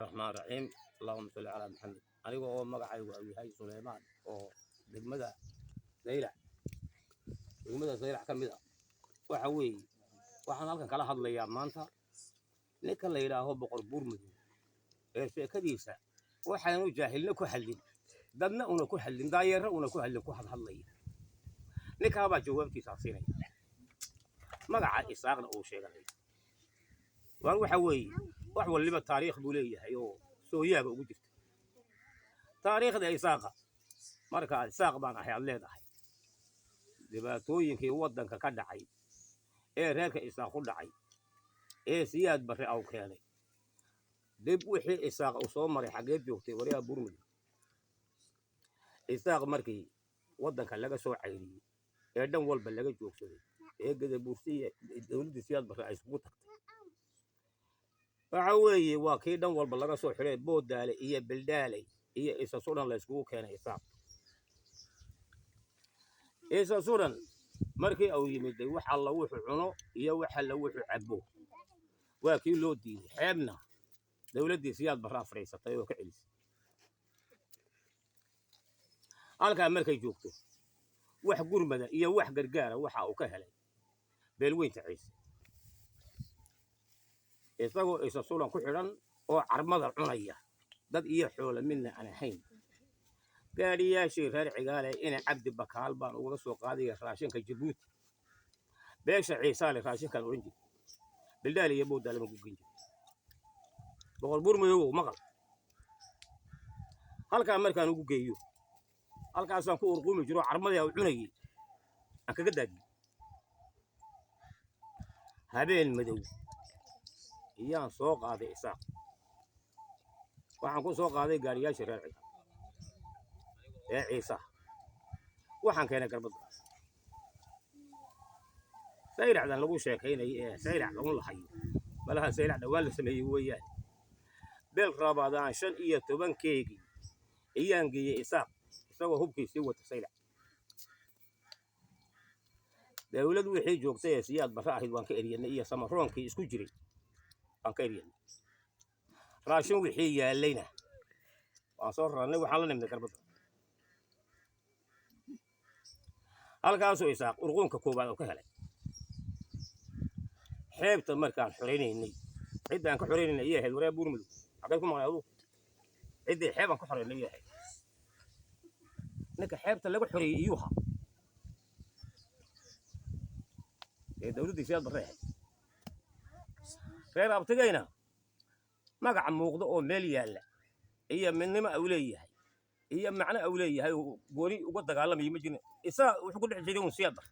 Raxmaan raxiim, allahuma salli calaa Maxamed. Aniga oo magacaygu uu yahay Suleymaan oo degmada Saylac, degmada Saylac ka mid ah, waxa weeye waxaan halkan kala hadlayaa maanta ninka la yidhaaho Boqor Buurmadow ee sheekadiisa waxaanu jaahilna ku hadlin, dadna una ku hadlin, daayeerna una ku hadlin, ku hadhadlaya. Ninkaabaa jawaabtiisa siinaya, magaca Isaaqna uu sheeganaya. Waar waxa weeye, wax waliba taariikh buu leeyahay oo sooyaaga ugu jirta taariikhda Isaaqa. Marka Isaaq baan ahay aad leedahay, dhibaatooyinkii waddanka ka dhacay ee reerka Isaaq ku dhacay ee Siyaad Barre aw keenay, dib wixii Isaaq uu soo maray, xaggeed joogtay, waryaha Buurmudug? Isaaq markii waddanka laga soo cayriyey ee dhan walba laga joogsaday ee Gadabuursiya dowladdii Siyaad Barre ay isugu tagtay, waxa weeye waa kii dhan walba laga soo xidhay, Boodaale iyo Beldaaley iyo Isa Sudan la yskugu keenay. Isaaq Isa Sudan markii uu yimiday, wax alla wuxuu cuno iyo wax alla wuxuu cabbo waa kii loo diiday. Xeebna dowladdii Siyaad Barraa fadhiisatay oo ka celisay. Halkaa markay joogto, wax gurmada iyo wax gargaara waxa uu ka helay beelweynta Ciise, isagoo Isa Sudan ku xidhan oo carmada cunaya, dad iyo xoolo midna aan ahayn. Gaadhiyaashii reer Cigaale ina Cabdi Bakaal baan ugaga soo qaadaya raashinka Jabuuti. Beesha Ciisaale raashinkaan odhan jiray, Bildaal iyo Boodaale ma ku geyn jiray. Boqor Buurmadow, maqal, halkaa markaan ugu geeyo, halkaasaan ku urquumi jiro, carmadii u cunayay aan kaga daadiyey. Habeen madow iyaan soo qaaday Isaaq. Waxaan ku soo qaaday gaariyaashii reer Cigaal ee Ciisaha. Waxaan keenay Garbadda Saylacdan lagu sheekaynaya ee Saylac lagu lahayo. Malaha Saylac dhowaan la sameeyey weeyaan. Beel Rabaadaan 15-keegii iyaan geeyey Isaaq isagoo hubkiisii wata Saylac. Dawlad wixii joogtay ee Siyaad Barre ahayd waan ka eryanay, iyo Samaroonkii isku jiray waan ka eryanay. Raashin wixii yaallayna waan soo rarnay, waxaan la nimnay Garbadda. Halkaasuu Isaaq urquunka koowaad oo ka helay. Xeebta markaan xoraynaynay, ciddaan ka xoraynaynay ayay ahayd. Wareer Buurmudug, xaggeed ku maqlay aduu? Ciddii xeebaan ka xoraynay ayay ahayd. Ninka xeebta laga xoreeyey iyuu ahaa ee dawladdii Siyaad Barre ahayd. Reer abtigayna magaca muuqda oo meel yaalla iyo midnimo au leeyahay iyo macno au leeyahay oo gooni uga dagaalamaya ma jirin. Isaga wuxuu ku dhex jiray un Siyaad Barre.